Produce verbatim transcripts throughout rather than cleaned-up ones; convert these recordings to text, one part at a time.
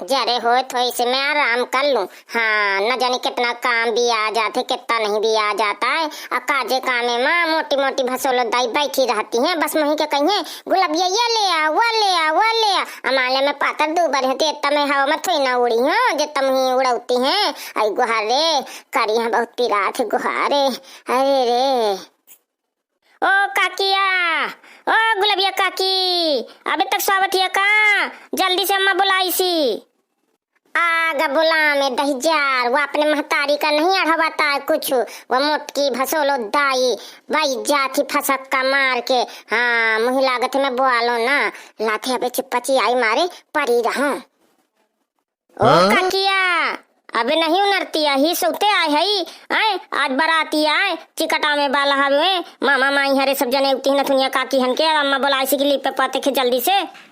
जरे होत होई से मैं आराम कर लूं। हाँ, न जाने कितना काम भी आ जाते, कितना नहीं भी आ जाता है। आ काजे कामे माँ मोटी मोटी भसोलो दाई बैठी रहती हैं, बस मुही के कहिए, "गुलबिया ये ले आ, वो ले आ, वो ले आ।" अमाले में पातर दू बार होते, इतना में हवा में थोड़ी ना उड़ी हूँ, जे तुम ही उड़ौती हैं। आई गुहार रे, करी हैं बहुत पिरात है गुहार रे। अरे रे। ओ काकिया, ओ गुलबिया काकी, अबे तक सोवत हिया का? जल्दी से अम्मा बुलाइसी। आग बुला में दहिजार, वो अपने महतारी का नहीं अढ़वाता है कुछ, वो मोटकी भसोलो दाई, बाई जाथी फसक का मार के, हाँ, मुही लागत में बोआलो ना, लाथे अबे चुप्पा ची आई मारे परी रहूं। ओ हाँ? काकिया, अबे नहीं उनरतिया ही सोते आए हई, आए, आज बराती आए, चिकटा में बाला हवे, मामा माई हरे सब जने उती नथुनिया काकी हन के, अम्मा बोलाइसी कि लिपे पाते खे जल्दी से।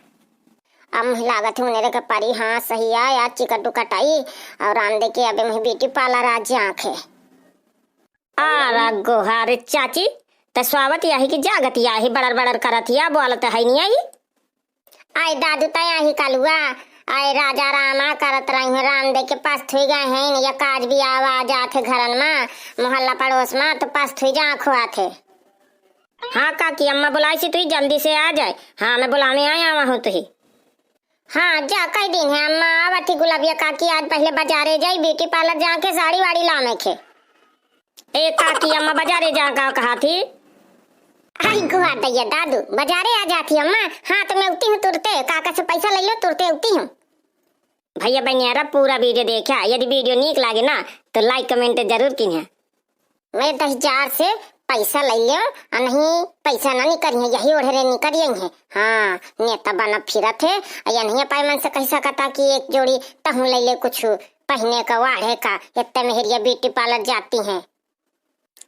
अब मुही लागत है उनरे के परी, हाँ सही आए, आज चिकट उकट आई, और राम दे के अबे मुही ब्यूटी पार्लर आज आंखे। आरा गोहार चाची, त स्वावत याही कि जागत याही बड़र बड़र करत या, बोलत है नहीं आई। आय दादू, तया ही कलुआ, आय राजा रामा करत रही हैं, राम दे के पस्त हुई गए हैं, या काज भी आवा जात है घरन मा, मोहल्ला पड़ोस मा, तो पस्त हुई जा खुआ थे। हाँ काकी, अम्मा बुलाई सी, तुही जल्दी से आ जाए। हाँ, मैं बुलावे आया वहाँ तुही। हाँ, जा कह दिन है अम्मा, आवत ही गुलाबिया काकी, आज पहले बाजारे जाई, ब्यूटी पार्लर जाके साड़ी वाड़ी लामे खे। ए काकी, अम्मा बाजारे जा का कहा थी? आई गुआ दैया दादू, बाजारे आ जाती अम्मा। हाँ, तो मैं उती हूँ तुरते, काका से पैसा ले लो, तुरते उती हूँ। भैया बहनियारा, पूरा वीडियो देखा, यदि वीडियो नीक लागे ना, तो लाइक कमेंट जरूर कीन्हा। मैं दस हजार से पैसा ले लियो, आ नहीं पैसा ना निकरिए, यही ओढ़रे निकरिए हैं। हाँ, नेता बना फिरत है, आ या नहीं पाए मन से कह सकता कि एक जोड़ी तहूँ ले ले कुछ पहने का, वाढ़े का, इतने मेहरिया ब्यूटी पार्लर जाती हैं।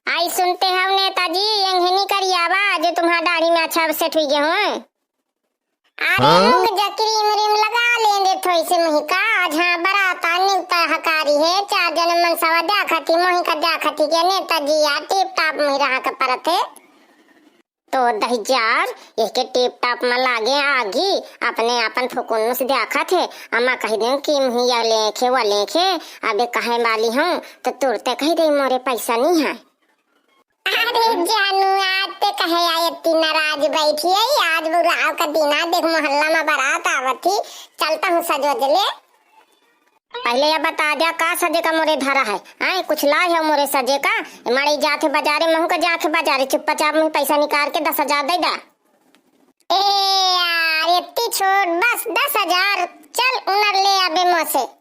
आई सुनते हो नेताजी, यंघे निकरिया बा, जो तुम्हारा दाढ़ी में अच्छा सेट हुई गए हो। अरे हाँ? रुक जा, क्रीम व्रीम लगा लेंदे थोड़ी से मुही का, आज हाँ बरात आ निकता हकारी है, चार जने मनसवा देखती, मोही का देखती के नेताजी यार टिप टाप मुही रहा के परत है। तो दहिजार, यह के टिप टाप में लागे आगी, अपने आपन फुकुन्नुस देखत है, अम्मा कह दें कि मुही या लेखे वा लेखे, अबे कहे वाली हूँ, तो तुरते कह दे मोरे पैसा नहीं है। अरे जानू, आज ते कहे आए इतनी नाराज बैठी है, आज बुलाव का दिन आ, देख मोहल्ला में बारात आवत ही, चलता हूँ सजो जले। पहले या बता द्या का सजे का मोरे धरा है, आए कुछ लाए है मोरे सजे का, मारे जात है बाजारे, महू का जात है बाजारे, चुप्पा चाप मुही पैसा निकाल के दस हजार दे दा। ए यार, इतनी छोट, बस दस हजार, चल उनर ले अबे मोसे।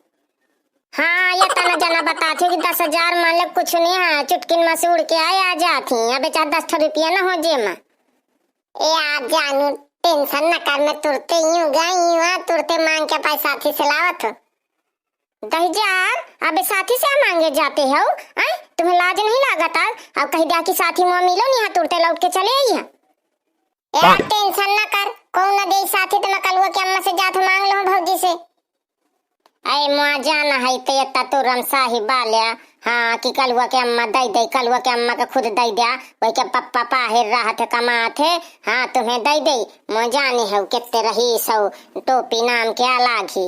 हाँ, ये तना जना बताथे कि दस हजार मान ले कुछ नहीं है, चुटकिन में से उड़ के आए आ जात ही। अबे चाहे दस ठो रुपया ना हो जेब में। ए आ जानू, टेंशन न कर, मैं तुरते यूं गई यूं आ, तुरते मांग के पैसा साथी से लावत हो। दहिजार, अबे साथी से मांगे जाते हो, आय? तुम्हें लाज नहीं लागत है? अब कह दिया कि साथी मुआ मिलो नहीं, तुरते लौट के चले आई है। ए, टेंशन ना कर, कौन ना दे साथी, तो मैं कलुआ के अम्मा से जात मांग लो भौजी से। ऐ मुआ जाना है तो ये ततुरम साही बाल्या, हाँ, कि कलुआ के अम्मा दे दे, कलुआ के अम्मा के खुद दे दिया, वही के पप्पा पाहिर रहत है, कमात है, हाँ, तुम्हें दे दे, मुआ जानी है कितने रही सौ टोपी नाम के अलग ही।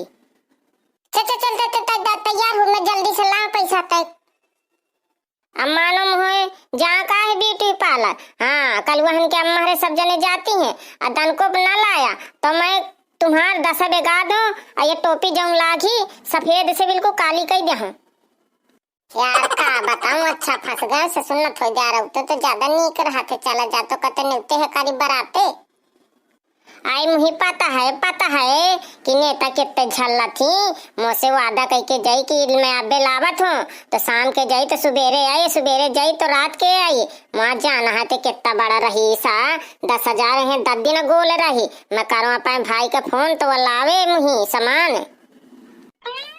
चल, चल, चल, चल, चल, तै-, तै-, तैयार हो, मैं जल्दी से लाऊं पैसा तय। अब मालूम होए, जा का है ब्यूटी पार्लर। हाँ, कलुआ हन के अम्मा हरे सब जने जाती हैं, आ दनको न लाया, तो मैं तुम्हार दस बेगा दूं, आ ये टोपी जौन लागी, सफेद से बिल्कुल काली कई दे हूँ। यार, का बताऊं, अच्छा फंस गए, से सुन्नत हो जा रहा तो, तो ज्यादा नीक रहते, चला जा तो कते निकते है करीब बराते। आई मुही पता है, पता है कि नेता कितने झल्ला थी। मोसे वादा कइके जाई कि मैं अबे लावत हूँ, तो शाम के जाई तो सुबेरे आई, सुबेरे जाई तो रात के आई। वहाँ जाना है तो कितना बड़ा रही सा, दस हजार है, दस दिन गोल रही। मैं करूँ अपने भाई का फोन तो वो लावे मुही सामान।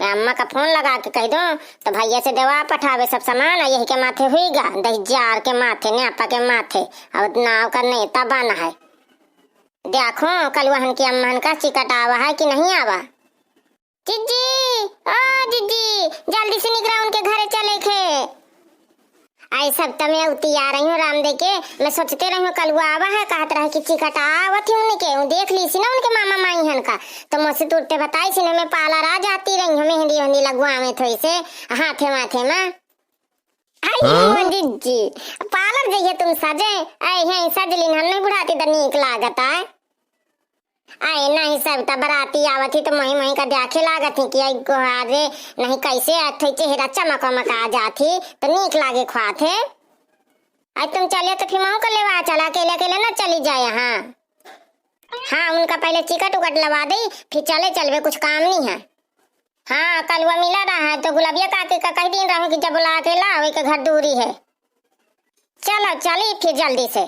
मैं अम्मा का फोन लगा के कह दूँ तो भैया से देवा पठावे सब सामान, यही के माथे हुई गा, दहिजार के माथे, न्यापा के माथे, अब नाव का नेता बना है। देखो, कलुआ हन की अम्मा हन का चिकट आवा है कि नहीं आवा? जिज्जी, ओ जिज्जी, जल्दी से निकरा उनके घरे चले खे। आई सब तमे उतिया रही हूँ राम दे के, मैं सोचते रही हूँ कलुआ आवा है, कहत रहे कि चिकट आवत ही उनके, उ देख ली सी ना उनके मामा माई हन का, तो मोसे तुरते बताई सी ना, मैं पार्लर आ जाती रही हूँ, मेहंदी वेहंदी लगवावे थोड़ी से हाथे माथे में। आई हाँ? जीजी, पार्लर जइहे तुम सजे, ऐ हैं सजलिन हम नहीं बुढ़ाती त नीक लागत है। आए नहीं, सब त बराती आवत ही तो मोही मोही का देखे लागत ही कि आई गोहार रे, नहीं कैसे आत ही, चेहरा चमक वमक आ जात ही तो नीक लागे ख्वात है। आई तुम चले तो फिर महू का लेवा चला, अकेले अकेले ना चली जाए। हाँ हाँ, उनका पहले चिकट उकट लवा दे, फिर चले चलबे, कुछ काम नहीं है। हाँ, कलुआ मिला रहा है तो गुलाबिया काकी का कह दिन रहो कि जब बुला के लाओ, एक घर दूरी है। चलो चली फिर जल्दी से।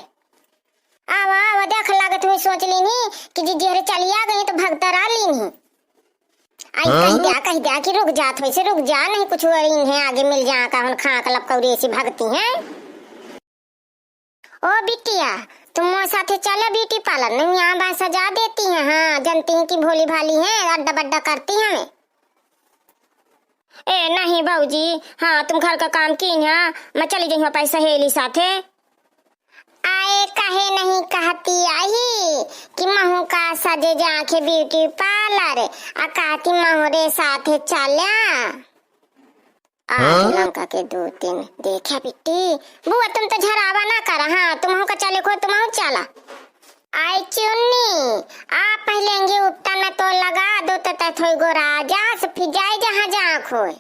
आवा आवा, देख लागत हुई सोच लीनी कि जीजी हरे चलिया गई तो भगता रह लीनी। आई हाँ? कह दिया, कह दिया कि रुक जा, थोड़ी से रुक जा, नहीं कुछ और इन्हें आगे मिल जा का, उन खाक लपकौरी ऐसी भगती हैं। ओ बिटिया, तुम मोर साथे चलो ब्यूटी पार्लर, नहीं यहाँ बाय सजा देती हैं। हाँ, जानती हैं कि भोली भाली हैं, अड्डा बड्डा करती हैं। ए नहीं भौजी, हाँ तुम घर का काम की ना, मैं चली जाइहूँ अपनी सहेली साथे। आए काहे नहीं कहती आई कि महू का सजे जाके ब्यूटी पार्लर, आ कहती महू रे साथे चल्या। आज हाँ? लंका के दो तीन। देखा बिट्टी, बुआ तुम तो झरावा ना करा, हाँ तुमहू का चले को तुमहू चला। आई चुन्नी, आ पहले अंगे उपटा में तो लगा दो तो तै थोई गो राजा से फिर जाए जहाँ जहाँ खोए।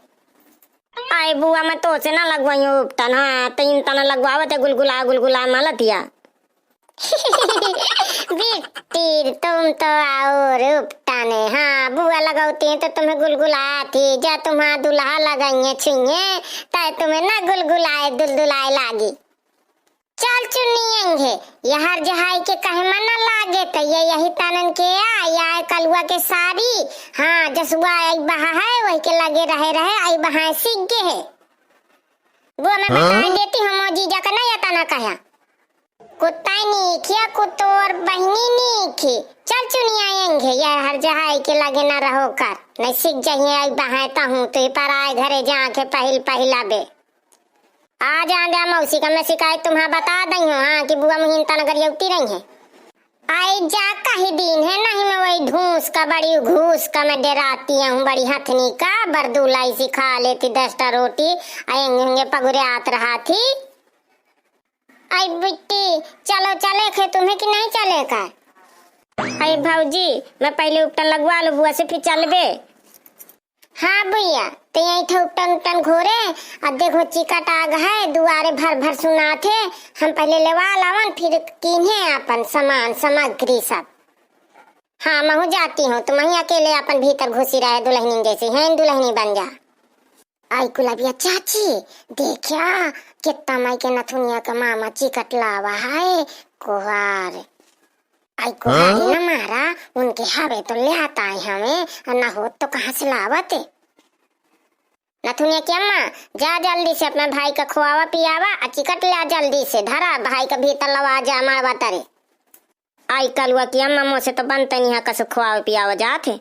आई बुआ मैं तो से ना लगवाई उपटा ना, तीन तना लगवावत है गुलगुला गुलगुला मलतिया। बिट्टी, तुम तो और उपटाने। हाँ, बुआ लगौती हैं तो तुम्हें गुलगुलात ही, जा तुम्हारा दुल्हा लगाइए छुइए, ताए तुम्हें ना गुलगुलाए दुलदुलाए लागी। चल चुन्नी अंगे, यहर जहाई के कहे मन न लागे, त ये यही तनन के आ, या कलुआ के सारी। हाँ, जसुआ आई बहा है, वही के लगे रहे रहे, आई बहाए सीख गे है। बुआ मैं हाँ? बताए देती हूँ, मो जीजा का नहीं आता ना कहा। कुत्ता नीक या कुतोर बहिनी नीक ही। चल चुनिया एंघे, यहर जहाई के लगे न रहो कर, नहीं सीख जाइए आई बहायता हूँ, तू ही पर आए घरे जाके पहिल पहिला बे। आ जा जा मौसी का मैं शिकायत तुम्हारा बता दई हूँ, हाँ कि बुआ मुहिन तना गरियौती रही है। आई जा कही दिन है, नहीं मैं वही ढूंस का बड़ी घूस का मैं डराती हूँ, बड़ी हथनी का बरदूलाई सिखा लेती दस टा रोटी, आ एंघे एंघे पगुरे आत रहा थी। आई बिट्टी, चलो चले खे तुम्हें कि नहीं चले का? आई भौजी, मैं पहले उपटन लगवा लो बुआ से, फिर चलबे। हाँ भैया, ते यही ठे उपटन उपटन घोरे, अब देखो चिकट आग है, दुआरे भर भर सुनात है, हम पहले लेवा लावन, फिर कीन्हे अपन सामान सामग्री सब। हाँ, महू जाती हूँ, तुम वहीं अकेले अपन भीतर घुसी रहे दुल्हनिन जैसे, हैं दुल्हनी बन जा। आई गुलाबिया चाची, देखा, कितना माई के नथुनिया के मामा चिकट लावा है, कोहार। आई कोहार हाँ? ना मारा, उनके हवे तो ले आता है हमें, और ना हो तो कहाँ से लावत? नथुनिया की अम्मा, जा जल्दी से अपना भाई का खुआवा पियावा, आ चिकट ला जल्दी से, धरा भाई का भीतर लवा जा, मारवा तरे। आई कलुआ की अम्मा, मोसे तो बनते नहीं है, कसो खुआवे पियावे जात है।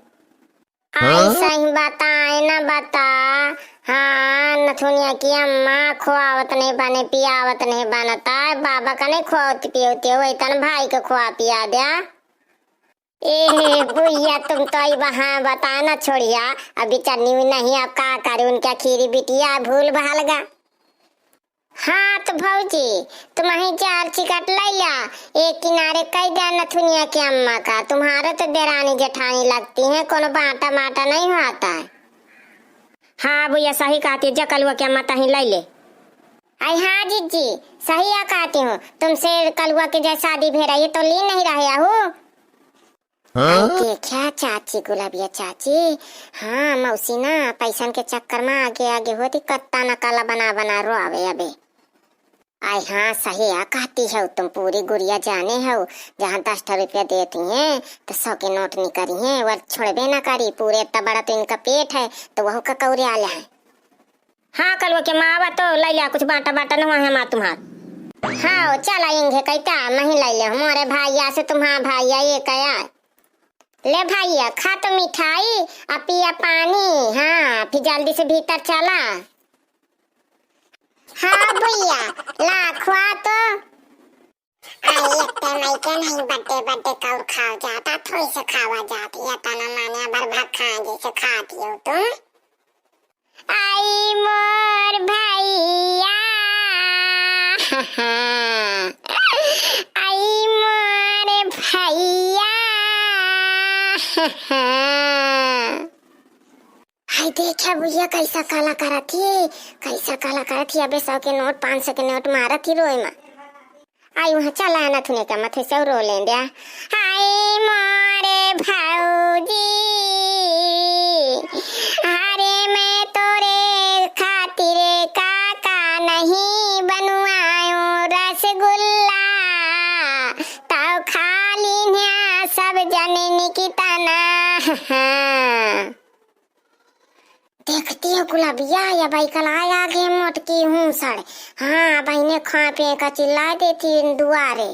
आई हाँ? सही बताए ना बता। हाँ, नथुनिया की अम्मा, खुआवत नहीं बने, पियावत नहीं बनता है। बाबा का नहीं खुआवती पियवती हो, वही तन भाई को खुआ पिया द्या। ए बुइया, तुम तो आई वहाँ बताए ना छोड़िया, अभी चन्नी भी नहीं, अब का करे, उनके आखिरी बिटिया भूल भाल गा। हाँ तो भौजी, तुम ही चार चिकट लइ ल्या, एक किनारे कइ द्या नथुनिया के अम्मा का। तुम्हारे तो देरानी जेठानी लगती हैं, कोनो बाटा माटा नहीं होता है। हाँ भैया, सही कहती है, जा कलुआ के अम्मा तहीं लइ ले। आई हाँ जीजी, सही या कहती हूँ, तुमसे कलुआ के जै शादी भे रही तो ली नहीं रहे आहू। हाँ? आई देखा चाची, गुलाबिया चाची, हाँ, मौसी ना पैसन के चक्कर में आगे आगे होती, कत्ता न काला बना बना रोआवे अबे। आई हाँ, सही आ कहती हो तुम, पूरी गुड़िया जाने हो, जहाँ दस ठो रुपया देती हैं, तो सौ के नोट निकरी हैं, वर छोड़बे ना करी, पूरे इतना बड़ा तो इनका पेट है, तो वहू का कौरे आले हैं। हाँ, कलुआ के माँ आवा तो लइ ल्या कुछ बाटा बाटा न हुआ है माँ तुम्हार। हाँ, चला इंघे कैता, मही लइ ले, मोरे भाइया से तुम्हार भाइया ये कया। ले भाइया, खा तो मिठाई, आ पिया पानी, हाँ, फिर जल्दी से भीतर चला। हाँ भैया, ला खुआ तो। आई एक ते मई के नहीं बड्डे बड्डे कौर खावा जाता, थोड़ी से खावा जाती है, तना माने अबर भाग खाए जैसे खाती हो तुम। आई मोर भैया, आई मोर भैया। हाय, देखा भैया, कैसा काला करत ही, कैसा काला करत ही। अबे सौ के नोट, पाँच सौ के नोट मारत ही रोए मा। आई वहाँ चला नथुने का मथे से रो लें द्या। हाय मोरे भौजी, अरे मैं तोरे खातिर काका नहीं बनवायो रसगुल्ला, तौ खा लीन्या सब जने निकितना। देखती हो गुलाबिया, या बाई कल आया गे मोटकी हूँ सड़। हाँ, बाई ने खा पे का चिल्ला देती दुआरे।